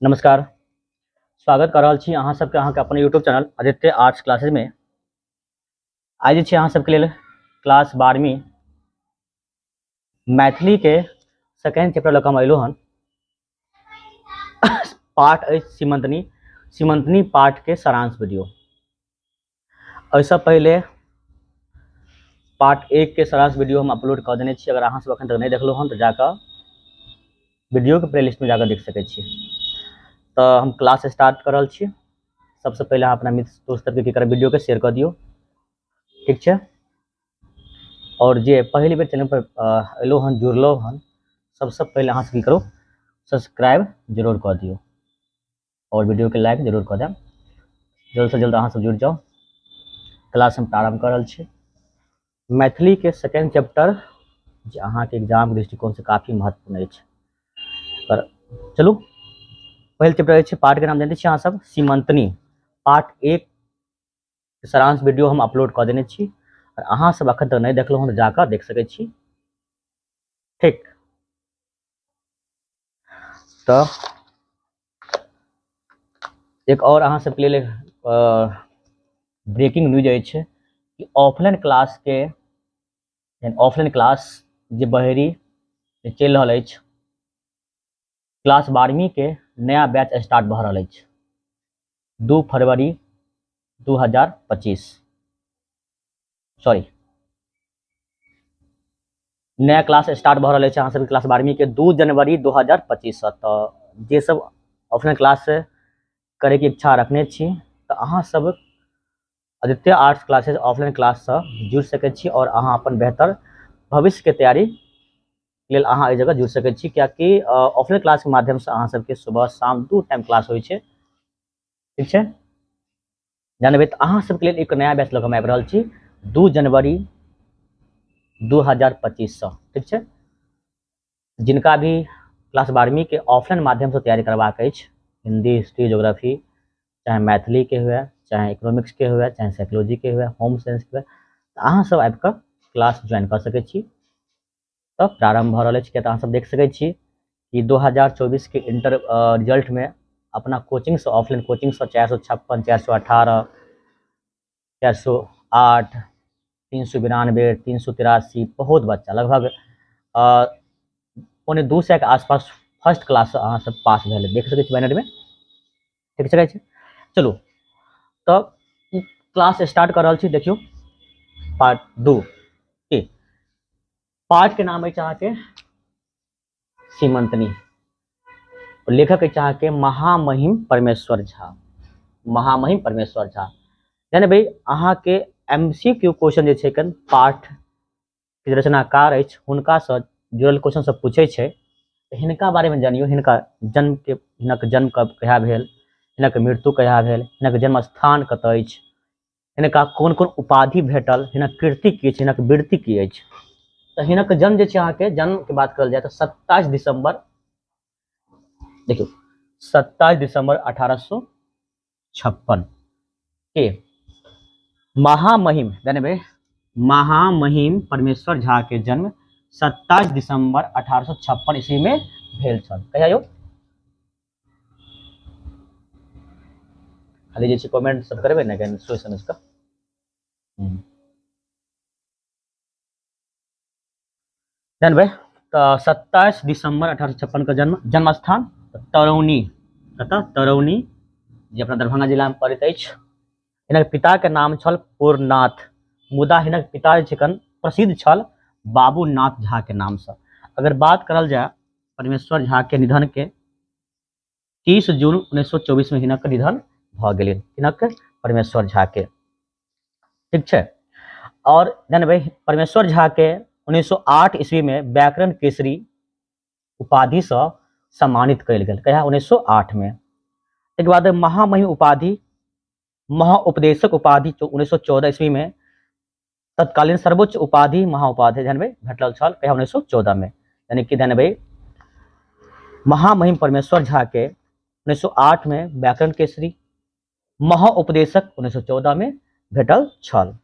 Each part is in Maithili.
नमस्कार, स्वागत कर रहल छी अहाँ सबके अहाँके अपन YouTube channel Aditya arts classes में। आइ जे छै अहाँ सबके लेल क्लास 12वीं मैथिली के सेकेंड चैप्टर लऽ कऽ हम अयलहुँ हन। पाठ अछि सीमंतनी, सीमंतनी पाठ के सारांश वीडियो। एहिसँ पहिले पार्ट 1 के सारांश वीडियो हम अपलोड कऽ देने छी। अगर अहाँ सब एखन तक नहि देखलहुँ हन तऽ जाकऽ वीडियोके प्लेलिस्टमे जाकऽ देख सकै छी। तऽ हम क्लास स्टार्ट कऽ रहल छी। सबसँ पहिले अहाँ अपना मित्र दोस्त सबके की करब, वीडियोके शेयर कऽ दियौ, ठीक छै। और जे पहिल बेर चैनल पर एलहुँ हन, जुड़लहुँ हन, सबसँ पहिले अहाँ सब की करू, सब्सक्राइब जरूर कऽ दियौ और वीडियोके लाइक जरूर कऽ देब। जल्द से जल्द अहाँ सब जुड़ि जाउ। क्लास हम प्रारंभ कऽ रहल छी मैथिली के सेकेंड चैप्टर, जे अहाँके एग्जाम दृष्टिकोण से काफी महत्वपूर्ण अछि। पर चलू, पहिल चैप्टर अछि, पाठ के नाम जानते छी अहाँ सब, सीमंतनी। पार्ट 1 सारांश वीडियो हम अपलोड कऽ देने छी और अहाँ सब अखन तक नहि देखलहुँ हन तऽ जाकऽ देख सकै छी, ठीक। तऽ एक और अहाँ सबके लेल ब्रेकिंग न्यूज अछि कि ऑफलाइन क्लास के, यानी ऑफलाइन क्लास जे बहेरी चलि रहल अछि, क्लास 12वीं के नया बैच स्टार्ट भऽ रहल अछि 2 फरवरी 2025। सॉरी, नया क्लास स्टार्ट भऽ रहल अछि अहाँ सबके क्लास 12वीं के 2 जनवरी 2025 सँ। तऽ जे सब ऑफलाइन क्लास करैके इच्छा रखने छी तऽ अहाँ सब आदित्य आर्ट्स क्लासेज ऑफलाइन क्लाससँ जुड़ि सकै छी और अहाँ अपन बेहतर भविष्यके तैयारी लेल अहाँ एहि जगह जुड़ि सकै छी, कियाकि ऑफलाइन क्लासके माध्यमसँ अहाँ सबके सुबह शाम 2 टाइम क्लास होइ छै, ठीक छै। जानबै तऽ अहाँ सबके लेल एक नया बैच लऽ कऽ हम आबि रहल छी 2 जनवरी 2025 सँ, ठीक छै। जिनका भी क्लास 12वीं के ऑफलाइन माध्यमसँ तैयारी करबाक अछि, हिंदी, हिस्ट्री, ज्योग्राफी, चाहे मैथिली के हुए, चाहे इकोनॉमिक्स के हुए, चाहे साइकोलॉजी के हुए, होम साइंस के हुए, तऽ अहाँ सब आबि कऽ क्लास ज्वाइन कऽ सकै छी। तऽ प्रारम्भ भऽ रहल अछि, किया तऽ अहाँ सब देख सकै छी कि 2024 के इंटर रिजल्ट में अपना कोचिंगसँ, ऑफलाइन कोचिंगसँ 456, 418, 408, 392, 383, बहुत बच्चा लगभग 175 के आसपास फर्स्ट क्लाससँ अहाँ सब पास भेल, देख सकै छी बैनरमे, देख सकै छी। चलू तऽ क्लास स्टार्ट कऽ रहल छी। देखियौ पार्ट 2 के पाठ के नाम अछि अहाँके सीमंतनी। लेखक अछि अहाँके महामहिम परमेश्वर झा, महामहिम परमेश्वर झा। यानी भाई अहाँके MCQ question जे छै कन पाठ के रचनाकार अछि हुनकासँ जुड़ल क्वेश्चन सब पूछै छै, तऽ हिनका बारेमे जानियौ। हिनका जन्म के, हिनक जन्म कब कहिया भेल, हिनक मृत्यु कहिया भेल, हिनक जन्म स्थान कतऽ अछि, हिनका कोन कोन उपाधि भेटल, हिनक कीर्ति की अछि, हिनक वृत्ति की अछि। तऽ हिनक जन्म जे छै अहाँके, जन्म के बात करल जाय तऽ 27 दिसंबर, देखियौ 27 दिसंबर 1856 के महामहिम, यानी भाई महामहिम परमेश्वर झा के जन्म 27 दिसंबर 1856 ईस्वी में भेल छल। कहिया यौ? खाली जे छै कमेंट सब करबै ने, कनि सोचि समझि कऽ। जानबै तऽ 27 दिसंबर 1856 के जन्म, जन्म स्थान तरौनी, कतऽ? तरौनी, जे अपना दरभंगा जिला में पड़ैत अछि। हिनक पिता के नाम छल पूर्णनाथ, मुदा हिनक पिता जे छखन प्रसिद्ध छल बाबूनाथ झा के नाम से। अगर बात करल जाय परमेश्वर झा के निधन के, 30 जून 1924 में हिनक निधन भऽ गेलनि, हिनक परमेश्वर झा के, ठीक छै। और जानबै परमेश्वर झा के 1908 ईस्वी में व्याकरण केसरी उपाधि सँ सम्मानित कयल गेल। कहिया? 1908 में। एक बाद महामहिम उपाधि, महाउपदेशक उपाधि 1914 ईस्वी में तत्कालीन सर्वोच्च उपाधि महाउपाधि जानबै भेटल छल। कहिया? 1914 में। यानी कि जानबै महामहिम परमेश्वर झा के 1908 में व्याकरण केसरी, महाउपदेशक 1914 में भेटल छल,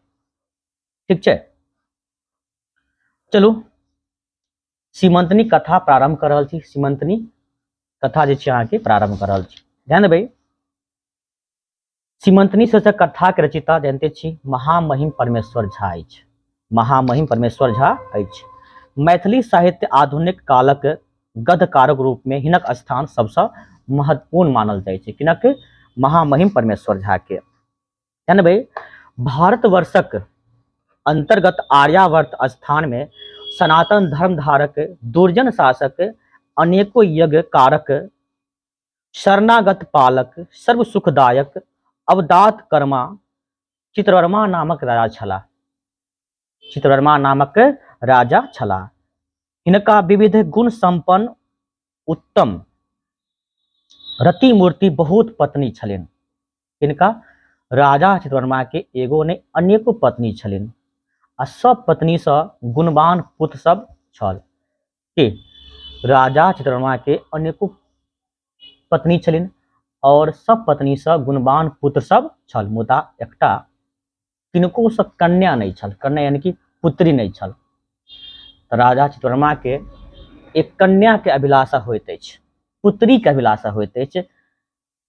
ठीक छै। चलू सीमंतनी कथा प्रारंभ कर रहल छी। सीमंतनी कथा जे छै अहाँके प्रारंभ कर रहल छी। ध्यान देबै, सीमंतनी शीर्षक कथा के रचयिता जानते छी महामहिम परमेश्वर झा अछि। महामहिम परमेश्वर झा अछि। मैथिली साहित्य आधुनिक कालक गद्यकारक रूप में हिनक स्थान सबसँ महत्वपूर्ण मानल जाइ छै। किनक? महामहिम परमेश्वर झा के। ध्यान देबै, भारतवर्षक अंतर्गत आर्यावर्त स्थान में सनातन धर्म धारक दुर्जन शासक अनेको यज्ञ कारक शरणागत पालक सर्व सुखदायक अवदात कर्मा चित्रवर्मा नामक राजा छलाह। चित्रवर्मा नामक राजा छलाह। हिनका विविध गुण संपन्न उत्तम रति मूर्ति बहुत पत्नी छलनि। हिनका राजा चित्रवर्मा के एगो ने अनेको पत्नी छलनि आ सब पत्नी सँ गुणवान पुत्र सब छल। के राजा चित्रवर्मा के अनेको पत्नी छलनि और सब पत्नी सँ गुणवान पुत्र सब छल, मुदा एकटा किनको सँ कन्या नहीं छल। कन्या यानी कि पुत्री नहीं छल। तो राजा चित्रवर्मा के एक कन्या के अभिलाषा होइत अछि, पुत्री के अभिलाषा होइत अछि।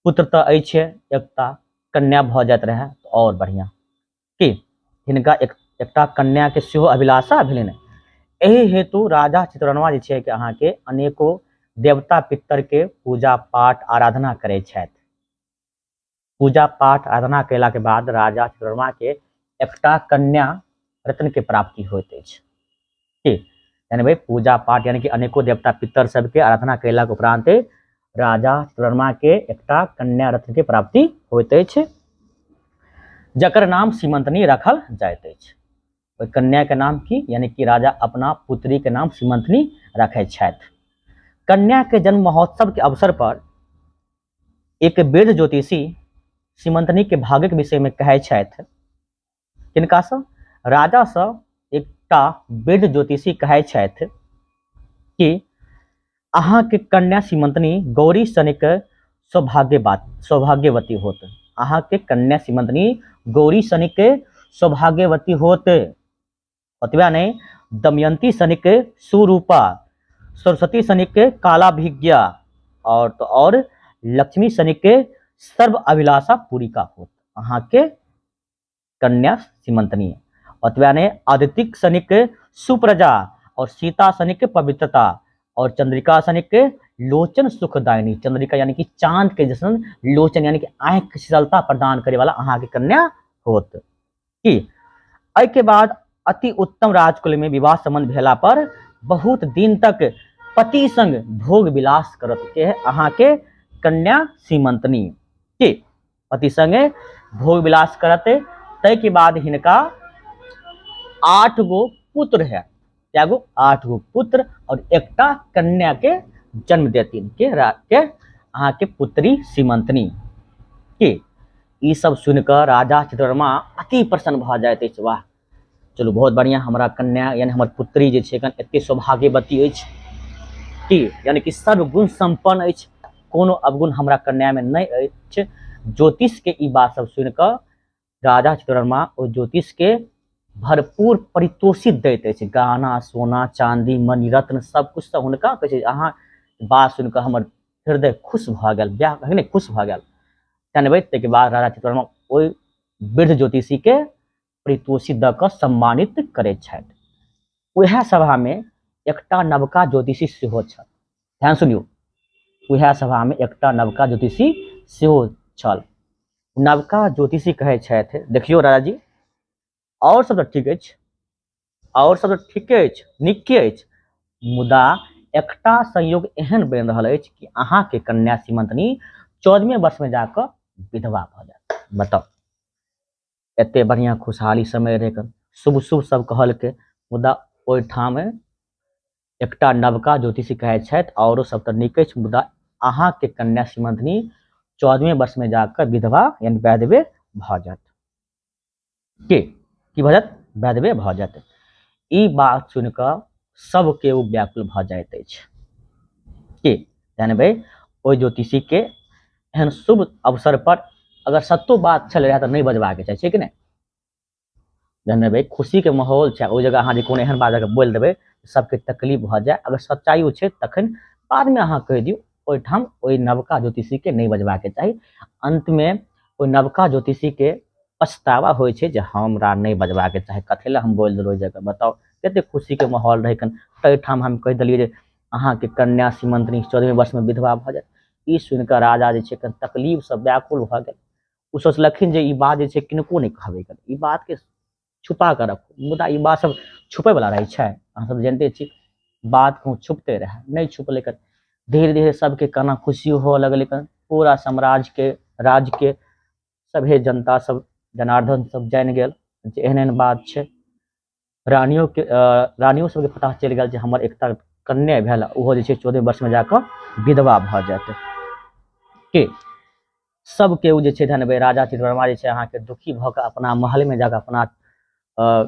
पुत्र तो अछि, एकटा कन्या भऽ जाइत रहै तो और बढ़िया। की हिनका एकटा कन्या के सेहो अभिलाषा भेलनि। एहि हेतु राजा चित्रवर्मा जे छै कि अहाँके अनेको देवता पितर के पूजा पाठ आराधना करै छथि। पूजा पाठ आराधना कयला के बाद राजा चित्रवर्मा के एकटा कन्या रत्न के प्राप्ति होइत अछि। की यानी भाई पूजा पाठ यानी कि अनेको देवता पितर सबके आराधना कयला के उपरांत राजा चित्रवर्मा के एकटा कन्या रत्न के प्राप्ति होइत अछि, जकर नाम सीमंतनी रखल जाइत अछि। ओहि कन्या के नाम की यानी कि राजा अपना पुत्री के नाम सीमंतनी रखै छथि। कन्या के जन्म महोत्सव के अवसर पर एक वृद्ध ज्योतिषी सीमंतनी के भाग्य के विषय में कहै छथि। किनका सँ? राजा सँ एकटा वृद्ध ज्योतिषी कहै छथि कि अहाँ के कन्या सीमंतनी गौरी शनिक सौभाग्यवती होत। अहाँ के कन्या सीमंतनी गौरी शनिक सौभाग्यवती होत। ओतबे नहीं, दमयंती शनिक सुरूपा, सरस्वती शनिक कालाभिज्ञा और तो और लक्ष्मी शनिक सर्व अभिलाषा पूरिका होत। अहाँ के कन्या सीमंतनी। ओतबे नहीं, आदित्य शनिक सुप्रजा और सीता शनिक पवित्रता और चंद्रिका शनिक लोचन सुखदायिनी। चंद्रिका यानी कि चांद के जैसन लोचन यानी कि आँख के शीतलता प्रदान करे वाला अहाँ के कन्या होत। की एहि के बाद अति उत्तम राजकुल में विवाह संबंध भेला पर बहुत दिन तक पति संग भोग विलास करत के अहाँ के कन्या सीमंतनी। की पति संगे भोग विलास करत। तै के बाद हिनका 8 गो पुत्र है, क्या गो? 8 गो पुत्र और एकटा कन्या के जन्म देतीन के अहाँ के पुत्री सीमंतनी। की ई सब सुनकर राजा चित्रवर्मा अति प्रसन्न भऽ जाइत अछि। वाह, चलू बहुत बढ़िया, हमरा कन्या यानी हमर पुत्री जे छै एखन एते सौभाग्यवती अछि की यानी कि सर्वगुण संपन्न अछि, कोनो अवगुण हमरा कन्या में नहीं अछि। ज्योतिष के ई बात सब सुनकर राजा चित्रवर्मा ओ ज्योतिष के भरपूर परितोषित दैत अछि। गाना सोना चांदी मणिरत्न सब कुछ से हुनका कहै छै अहाँ बात सुनकर हमर हृदय खुश भऽ गेल, ब्याह नहि खुश भऽ गेल। तनबै ताहिके बाद राजा चित्रवर्मा ओहि वृद्ध ज्योतिषी के परितोषित दऽ कऽ सम्मानित करैत छथि। उएह सभा में एकटा नवका ज्योतिषी सेहो छल। ध्यान सुनियौ, उएह सभा में एकटा नवका ज्योतिषी सेहो छल। नवका ज्योतिषी कहै छथि, देखियौ राजा जी, और सब तऽ ठीक अछि, और सब तऽ ठीके अछि, नीके अछि, मुदा एकटा संयोग एहन बनि रहल अछि कि अहाँ के कन्या सीमंतनी 14वें वर्ष में जाकऽ विधवा भऽ जायत। बताउ, एते बढ़िया खुशहाली समय रहै, शुभ शुभ सब कहलकै, मुदा ओहिठाम एकटा नवका ज्योतिषी कहै छथि औरो सब तऽ नीक अछि, मुदा अहाँ के कन्या सीमंतनी 14वें वर्ष में जाकऽ विधवा यानी वैधवे भऽ जायत। के की भऽ जायत? वैधवे भऽ जायत। ई बात सुनिकऽ सबके ओ व्याकुल भऽ जाइत अछि। के जानबै ओहि ज्योतिषी के एहन शुभ अवसर पर अगर सत्तो बात छलै रहए तऽ नहि बजबाक चाही, छै कि नहि? जानबै खुशी के माहौल छै, ओहि जगह अहाँ जे कोनो एहन बात जाकऽ बोलि देबै सबके तकलीफ भऽ जाय। अगर सच्चाइयो छै तखन बादमे अहाँ कहि दियौ, ओहिठाम ओहि नवका ज्योतिषीके नहि बजबाके चाही। अन्तमे ओहि नवका ज्योतिषीके पछतावा होइ छै जे हमरा नहि बजबाके चाही, कथी लए हम बोलि देलहुँ ओहि जगह। बताउ कतेक खुशीके माहौल रहै कन, ताहिठाम हम कहि देलियै जे अहाँके कन्या सीमंतनी 14वीं वर्षमे विधवा भऽ जायत। ई सुनि कऽ राजा जे छै कनि तकलीफसँ व्याकुल भऽ गेल। ओ सोचलखिन जे ई बात जे छै किनको नहि कहबै, ई बातके छुपा कऽ रखू। मुदा ई बात सब छुपैवला रहै छै, अहाँ सब जानिते छी, बात कहूँ छुपते रहए, नहि छुपलै। कन धीरे धीरे सबके काना खुशी हुअ लगलै, कन पूरा साम्राज्यके राज्यके सभे जनता सब जनार्दन सब जानि गेल जे एहन एहन बात छै। रानियोके रानियो सबके पता चलि गेल जे हमर एकटा कन्या भेल, ओहो जे छै 14 वर्षमे जाकऽ विधवा भऽ जायत। के सबके ओ जे छै धनबै राजा चित्रवर्मा जे छै अहाँके दुखी भऽ कऽ अपना महलमे जाकऽ अपना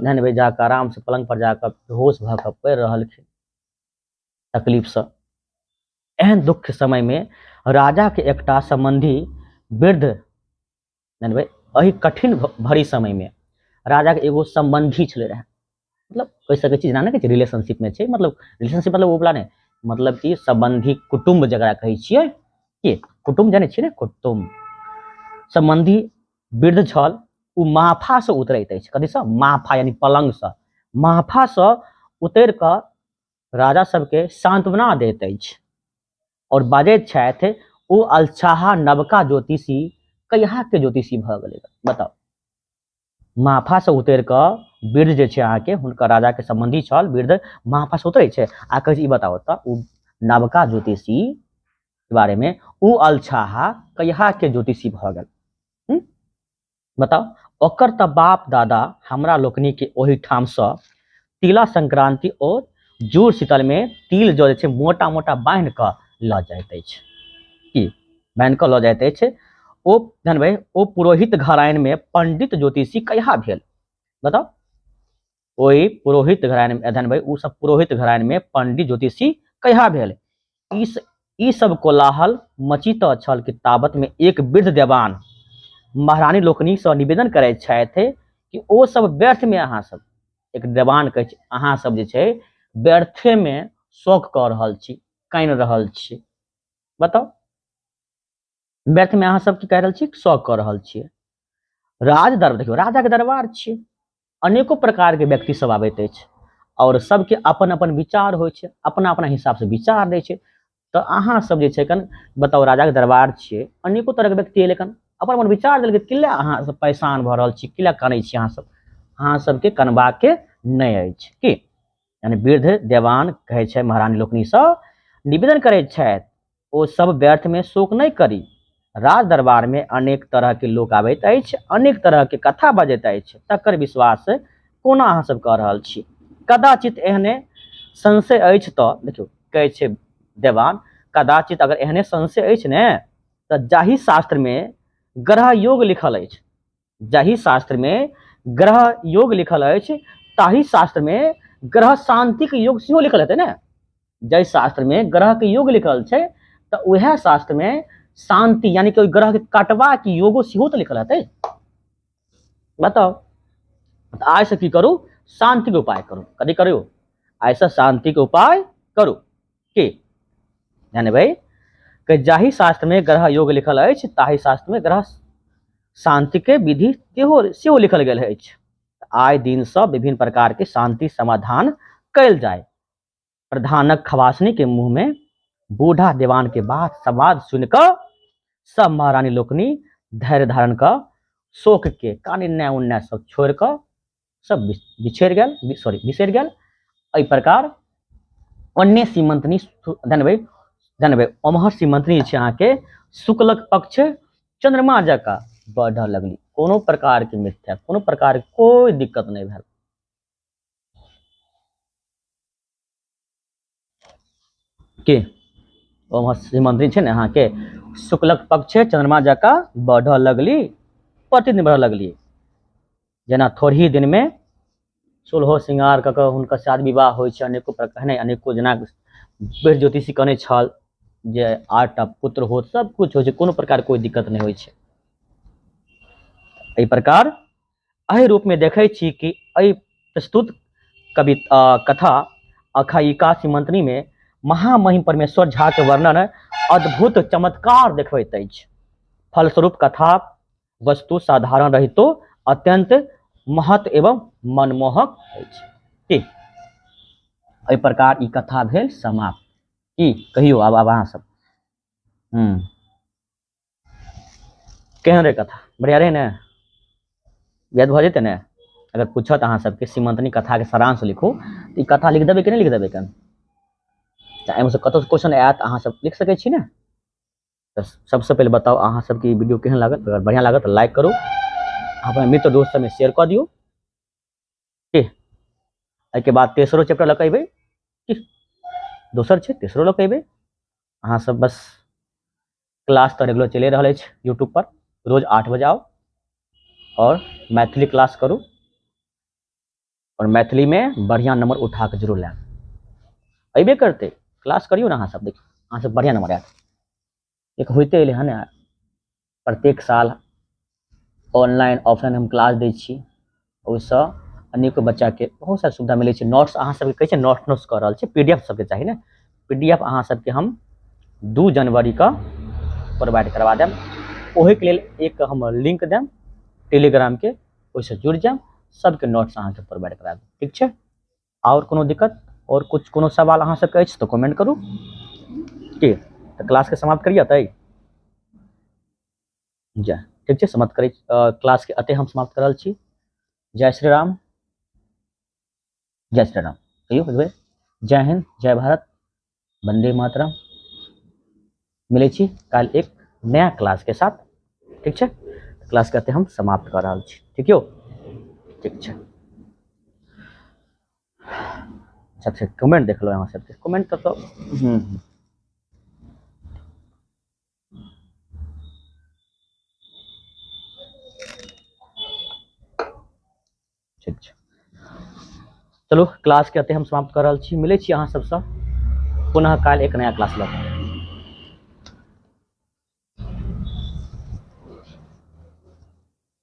धनबै जाकऽ आरामसँ पलङ्ग पर जाकऽ बेहोश भऽ कऽ पड़ि रहलखिन तकलीफसँ। एहन दुःख समयमे राजाके एकटा सम्बन्धी वृद्ध जानबै, एहि कठिन भरी समयमे राजाके एगो सम्बन्धी छलै रहए, मतलब कहि सकै छी जेना नहि कहै छै रिलेशनशिपमे छै, मतलब रिलेशनशिप मतलब ओ वला नहि, मतलब कि सम्बन्धी कुटुम्ब जकरा कहै छियै, के कुटुम्ब जानै छियै ने, कुटुम्ब सम्बन्धी वृद्ध छल। ओ महफासँ उतरैत अछि, कथीसँ? महफा यानी पलङ्गसँ, महफासँ उतरि कऽ राजा सबके सांत्वना दैत अछि और बाजैत छथि, ओ अलछाहा नवका ज्योतिषी कहिया के ज्योतिषी भऽ गेलै? बताउ, महफासँ उतरि कऽ वृद्ध जे छै अहाँके हुनकर राजाके सम्बन्धी छल वृद्ध, महफासँ उतरै छै आ कहै छै ई बताउ तऽ ओ नवका ज्योतिषी के बारेमे ओ अलछाहा कहिया के ज्योतिषी भऽ गेल? बताउ, ओकर तऽ बाप दादा हमरा लोकनिके ओहिठामसँ तिला संक्रांति और जूड़ शीतलमे तिल जौ जे छै मोटा मोटा बान्हि कऽ लऽ जाइत अछि, की बान्हि कऽ लऽ जाइत अछि। ओ जानबै ओ पुरोहित घरानमे पंडित ज्योतिषी कहिया भेल? बताउ, ओहि पुरोहित घरानमे जानबै ओ सब पुरोहित घरानमे पंडित ज्योतिषी कहिया भेल? ई सब कोलाहल मची तऽ छल कि ताबतमे एक वृद्ध देवान महारानी लोकनिसँ निवेदन करैत छथि कि ओ सब व्यर्थमे अहाँ सब, एक देवान कहै छै अहाँ सब जे छै व्यर्थेमे शोक कऽ रहल छी, कानि रहल छी। बताउ, व्यर्थमे अहाँ सब की कहि रहल छी? शोक कऽ रहल छियै। राज दरबार देखियौ, राजाके दरबार छियै, अनेको प्रकारके व्यक्ति सब आबैत अछि आओर सबके अपन अपन विचार होइ छै, अपना अपना हिसाबसँ विचार दै छै। तऽ अहाँ सब जे छै कन बताउ, राजाके दरबार छियै, अनेको तरहके व्यक्ति एलै कन अपन अपन विचार देलकै, किला अहाँ सब परेशान भऽ रहल छी, किला कनै छी अहाँ सब? अहाँ सबके कनबाके नहि अछि। की यानी वृद्ध देवान कहै छै महारानी लोकनिसँ निवेदन करैत छथि, ओ सब व्यर्थमे शोक नहि करी। राज दरबारमे अनेक तरहके लोक आबैत अछि, अनेक तरहके कथा बजैत अछि, तकर विश्वास कोना अहाँ सब कऽ रहल छी? कदाचित एहने संशय अछि तऽ देखियौ कहै छै देवान, कदाचित अगर एहने संशय अछि ने तऽ जाहि शास्त्रमे ग्रह योग लिखल अछि, जाहि शास्त्रमे ग्रह योग लिखल अछि ताहि शास्त्रमे ग्रह शान्तिक योग सेहो लिखल हेतै ने। जाहि शास्त्रमे ग्रहके योग लिखल छै तऽ उएह शास्त्रमे शान्ति यानी कि ओहि ग्रहके काटबाक योगो सेहो तऽ लिखल हेतै। बताउ, तऽ आइसँ की करू? शान्तिके उपाय करू। कथी करू? आइसँ शान्तिके उपाय करू। की जानबै कि जाहि शास्त्रमे ग्रह योग लिखल अछि ताहि शास्त्रमे ग्रह शान्तिके विधि सेहो सेहो लिखल गेल अछि। आइ दिनसँ विभिन्न प्रकारके शान्ति समाधान कयल जाय। प्रधानक खवासनी के मुँह में बूढ़ा देवान के बात संवाद सुन कऽ सब महारानी लोकनि धैर्य धारण कऽ शोक के कानी उन्नय उन्नय सब छोड़ि कऽ सब बिछड़ि गेल, सॉरी बिसरि गेल। एहि प्रकार अन्य सीमंतनी धनबै धनबै ओम्हर सीमंतनी जे छै अहाँके शुक्लक पक्ष चंद्रमा जकाँ बढ़ऽ लगली, कोनो प्रकारके मिथ्या, कोनो प्रकारके कोइ दिक्कत नहि भेल। के ओम्हर सीमंतनी छै ने अहाँके शुक्लक पक्ष चंद्रमा जकाँ बढ़ऽ लगली, प्रतिदिन बढ़ऽ लगली। जेना थोड़ ही दिनमे सोलहो श्रृंगार कऽ कऽ हुनकर शादी विवाह होइ छै, अनेको प्रकार नहि अनेको, जेना बृहज्योतिषी ज्योतिषी कहने छल जे 8टा पुत्र होत, सब कुछ होइ छै, कोनो प्रकार कोइ दिक्कत नहि होइ छै। एहि प्रकार एहि रूपमे देखै छी कि एहि प्रस्तुत कविता कथा अखायिका सीमंतनीमे महामहिम परमेश्वर झा के वर्णन अद्भुत चमत्कार देखबैत अछि। फलस्वरूप कथा वस्तु साधारण रहितो अत्यंत महत्व एवं मनमोहक अछि। की एहि प्रकार ई कथा भेल समाप्त। की कहियो आब आब अहाँ सब केहन रहे कथा? बढ़िया रहे ने? याद भऽ जेतै ने? अगर पूछत अहाँ सबके सीमंतनी कथा के सारांश लिखू तऽ ई कथा लिख देबै कि नहि लिख देबै कन? तऽ एहिमे से कतौसँ क्वेश्चन आयत अहाँ सब लिख सकै छी ने? तऽ सबसँ पहिले बताउ अहाँ सबके ई वीडियो केहन लागल? अगर बढ़िया लागल तऽ लाइक करू, अपना मित्र दोस्त सबमे शेयर कऽ दियौ। की एहिके बाद तेसरो चैप्टर लऽ कऽ अयबै? की दोसर छै तेसरो लऽ कऽ अयबै। अहाँ सब बस क्लास तऽ रेगुलर चलि रहल अछि यूट्यूब पर, रोज 8 बजे आउ और मैथिली क्लास करू और मैथिली में बढ़िया नंबर उठा के जरूर लायब। अबे करते क्लास करियो ना अहाँ सब, देखियौ अहाँ सब बढ़िया नंबर आयत। एक होइते एलै हन प्रत्येक साल ऑनलाइन ऑफलाइन हम क्लास दै छी, ओहिसँ अनेको बच्चाके बहुत सारा सुविधा मिलै छै। नोट्स अहाँ सबके कहै छै नोट्स नोट्स कऽ रहल छै, पी डी एफ सबके चाही ने, पी डी एफ अहाँ सबके हम 2 जनवरी के प्रोवाइड करवा देब। ओहिके लेल एक हम लिंक देब टेलीग्रामके, ओहिसँ जुड़ि जायब, सबके नोट्स अहाँके प्रोवाइड करा देब। ठीक छै? आओर कोनो दिक्कत आओर कुछ कोनो सवाल अहाँ सबके अछि तऽ कमेंट करू। की तऽ क्लासके समाप्त करियै तऽ जय। ठीक छै, समाप्त करै क्लासके एतहि हम समाप्त कर रहल छी। जय श्री राम, जय श्री राम कहियौ एक बेर। जय हिंद, जय भारत, वंदे मातरम। मिलै छी काल्हि एक नया क्लासके साथ। ठीक छै, क्लासके एतहि हम समाप्त कऽ रहल छी। ठीक यौ? ठीक छै। अच्छा कमेंट देख लो अहाँ सबके, कमेंट तऽ ठीक छै। चलू क्लासके एतहि हम समाप्त कऽ रहल छी। मिलै छी अहाँ सबसँ पुनः काल्हि एक नया क्लास लऽ कऽ।